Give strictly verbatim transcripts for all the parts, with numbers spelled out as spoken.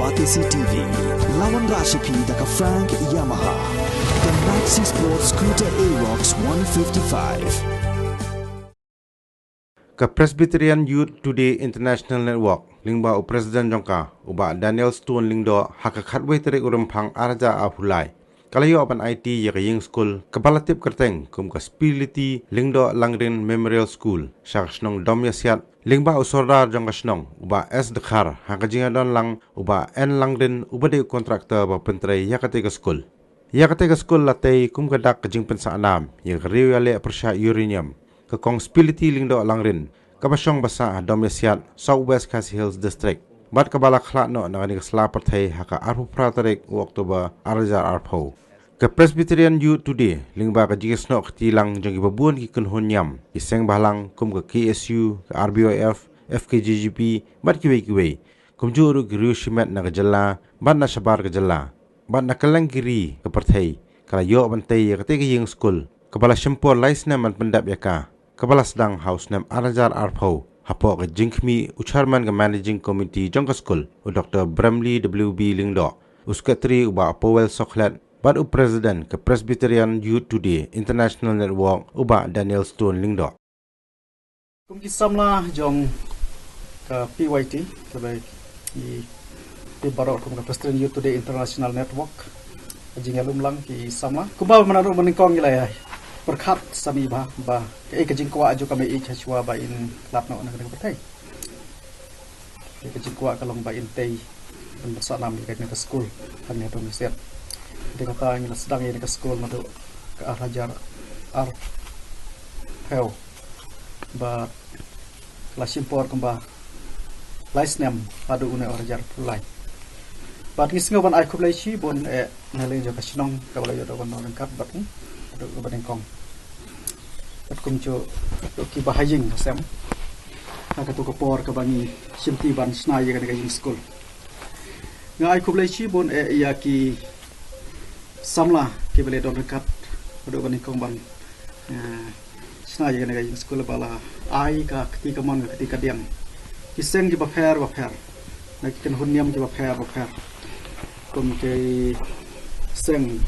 Batesi T V, lawan rashipi da ka Frank Yamaha. The Maxi Sport Scooter Aerox one fifty-five. Ka Presbyterian Youth Today International Network, lyngba u President jong ka, u Bah Daniel Stone Lyngdoh, ha ka khatwei tarik u Rymphang ar hajar arphew lai, ka la ïoh ban aiti ïa ka ïing skul kaba la tip kyrteng kum ka Spility Lyngdoh Langrin Memorial School sha ka shnong Domiasiat, lyngba u Sordar jong ka shnong, u Bah S Dkhar, ha ka jingïadon lang u Bah N Langrin, uba dei u kontraktor ba pyntrei ïa katei ka skul. Ïa katei ka skul la tei kum ka dak ka jingpynsahnam ïa ka riew ïaleh pyrshah uranium, ka kong Spility Lyngdoh Langrin, kaba shong ba sah ha Domiasiat, South West Khasi Hills District, bad kaba la khlad noh na kane ka sla pyrthei ha ka arphew phra tarik u October ar hajar arphew. Ka Presbyterian Youth Today, lyngba ka jingïasnoh kti lang jong kiba bun ki kynhun niam, ki seng bhalang kum ka K S U, ka R B Y F, F K J G P, bad kiwei kiwei, kumjuh ruh ki riew shimet na ka jylla bad na shabar ka jylla bad na kylleng ki ri ka pyrthei, ka la ïoh ban tei ïa katei ka ïing skul kaba la shim por lai snem ban pyndep ïa ka, kaba la sdang ha u snem ar hajar arphew, hapoh ka jingkhmih u Chairman ka Managing Committee jong ka skul, u Doctor Bramley W B Lyngdoh, u Secretary, u Bah Powell Sokhlet, bad u President ka Presbyterian Youth Today International Network, u Bah Daniel Stone Lyngdoh. Kum ki samla jong ka P Y T, kaba ki tip baroh kum ka Presbyterian Youth Today International Network, ka jingïalum lang ki samla. Kumba mynta ruh mynnyngkong ngi la ïa pyrkhat sani ba, ba kaei ka jingkwah jong ka Mei-ïeit hashwa ba in lap noh na kane ka pyrthei. Kaei ka jingkwah ka long ba in tei, ban pynsahnam ïa kane ka skul hangne ha Domiasiat. Te kata ngi la sdang ïa kane ka skul naduh ka ar hajar arphew, bad la shim por kumba lai snem haduh une u ar hajar arphew lai. Bad ngi sngew ban ai khublei shibun eh na liang jong ka shnong kaba la ïoh ban wan ryngkat bad ngi haduh kaba nyngkong. Bad kumjuh ruh kiba ha ïing ha sem ha kato ka por kaba ngi shimti ban shna ïa kane ka ïing skul. Nga ai khublei shibun eh ïa ki samla kiba la don ryngkat haduh kaba nyngkong ban, eh, shna ïa kane ka ïing skul, ba la ai ka kti kamon ka kti kadiang. Ki seng kiba pher bapher, na ki kynhun niam kiba pher bapher, kum ki seng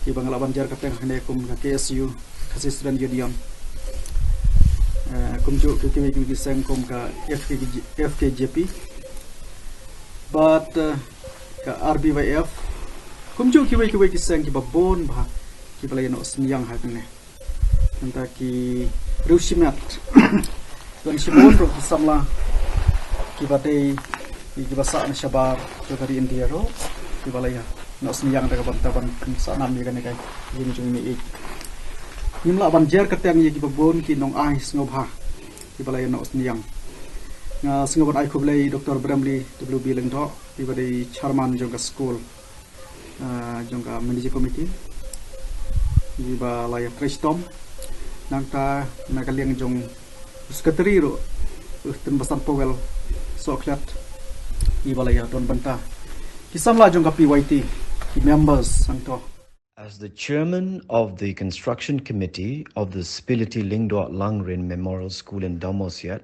kiba nga lah ban jer kyrteng hangne kum ka K S U, Khasi Student Union, eh, kumjuh ki, ki, ki, ki seng kum ka F K J, F K J P, bad, eh, ka R B Y F, kumjuh kiwei kiwei ki seng kiba bun bha kiba la ïa noh synñiang ha kane. Nangta ki riew shimet, don shibun ruh ki samla kiba dei kiba sah na shabar jong ka ri India ruh, kiba la ïa noh synñiang da kaba, da kaba pynsahnam ïa kane ka ïing jong i Mei-ïeit. Ngim lah ban jer kyrteng ïa kiba bun ki nongai sngewbha kiba la ïa noh synñiang. Nga sngew ban ai khublei Doctor Bramley W B Lyngdoh, kiba dei chairman jong ka skul, ah, jong ka managing committee, kiba la ïa trei shitom. Nangta na ka liang jong u secretary ruh, u Tynbasan Powell Sohkhlet, kiba la ïa don bynta. Ki samla jong ka P Y T, ki members hangto. As the chairman of the construction committee of the Spility Lyngdoh Langrin Memorial School in Domoiasiat,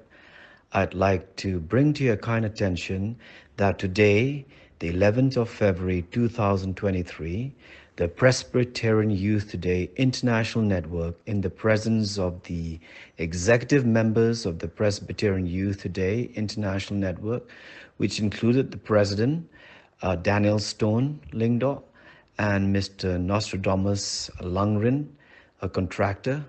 I'd like to bring to your kind attention that today, the eleventh of February two thousand twenty-three, the Presbyterian Youth Today International Network, in the presence of the executive members of the Presbyterian Youth Today International Network, which included the president, uh, Daniel Stone Lyngdoh, and Mister Nostradamus Langrin, a contractor,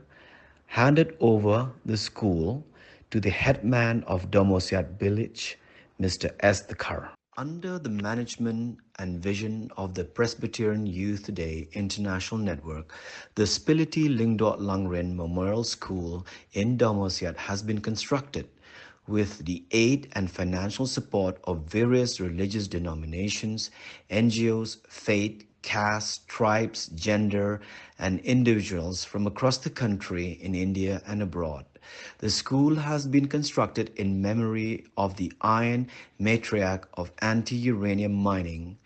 handed over the school to the headman of Domoiasiat village, Mister S Dkhar. Under the management and vision of the Presbyterian Youth Today International Network, the Spility Lyngdoh Langrin Memorial School in Domoiasiat has been constructed with the aid and financial support of various religious denominations, N G Os, faith, caste, tribes, gender, and individuals from across the country, in India and abroad. The school has been constructed in memory of the Iron Matriarch of anti-uranium mining.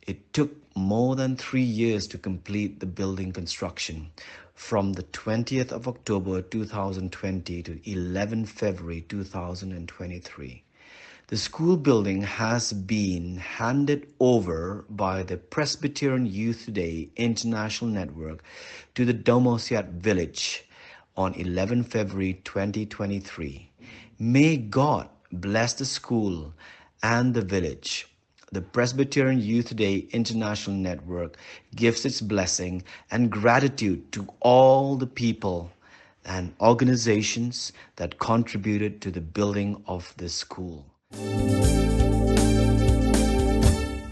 It took more than three years to complete the building construction, from the twentieth of October two thousand twenty to eleven February two thousand twenty-three. The school building has been handed over by the Presbyterian Youth Day International Network to the Domosiat village on eleven February twenty twenty-three. May God bless the school and the village. The Presbyterian Youth Day International Network gives its blessing and gratitude to all the people and organizations that contributed to the building of this school.